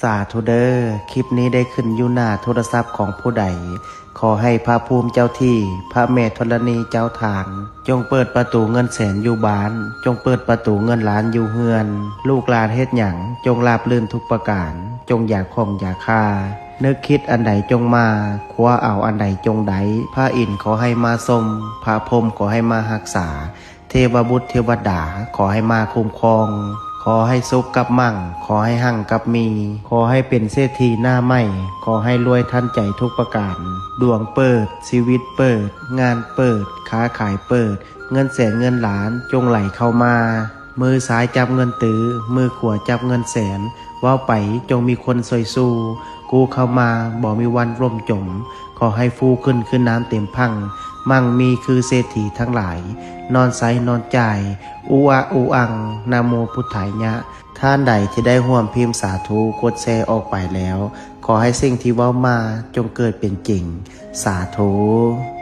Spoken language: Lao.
ສາທຸເດີ ຄລິບນີ້ໄດ້ຂຶ້ນຢູ່ໜ້າໂທລະສັບຂອງຜູ້ໃດ ຂໍໃຫ້ພະພູມເຈົ້າທີ່ ພະແມ່ທໍລະນີເຈົ້າທາງ ຈົ່ງເປີດປະຕູເງິນແສນຢູ່ບ້ານ ຈົ່ງເປີດປະຕູເງິນລ້ານຢູ່ເຮືອນ ລູກຫຼານເຮັດຫຍັງ ຈົ່ງລາບລື່ນທຸກປະການ ຈົ່ງຢ່າຂ້ອງຢ່າຄາ ນຶກຄິດອັນໃດຈົ່ງມາ ຄວ້າເອົາອັນໃດຈົ່ງໄດ້ ພະອິນຂໍໃຫ້ມາຊົມ ພະພົມຂໍໃຫ້ມາຮັກສາ ເທວະບຸດເທວະດາ ຂໍໃຫ້ມາຄຸ້ມຄອງ ຂໍໃຫ້ສຸກກັບມັ່ງ ຂໍໃຫ້ຮັ່ງກັບມີ ຂໍໃຫ້ເປັນເສດຖີໜ້າໃໝ່ ຂໍໃຫ້ລວຍທັນໃຈທຸກປະການ ດວງເປີດ ຊີວິດເປີດ ງານເປີດ ຄ້າຂາຍເປີດ ເງິນແສນເງິນລ້ານຈົ່ງໄຫຼເຂົ້າມາ ມືຊ້າຍຈັບເງິນຕື້ ມືຂວາຈັບເງິນແສນ ເວົ້າໄປຈົ່ງມີຄົນຊ່ວຍສູ້ ກູ້ເຂົ້າມາບໍ່ມີວັນລົ້ມຈົມ ຂໍໃຫ້ຟູຂຶ້ນຄືນ້ຳເຕັມພັ່ງ ມັ່ງມີຄືເສດຖີທັງຫຼາຍ ນອນໃຊ້ນອນຈ່າຍ ອຸອະອຸອັງ ນະໂມພຸດທາຍະ ທ່ານໃດທີ່ໄດ້ຮ່ວມພິມສາທຸ ກົດແຊອອກໄປແລ້ວ ຂໍໃຫ້ສິ່ງທີ່ເວົ້າມາຈົ່ງເກີດເປັນຈິງ ສາທຸ.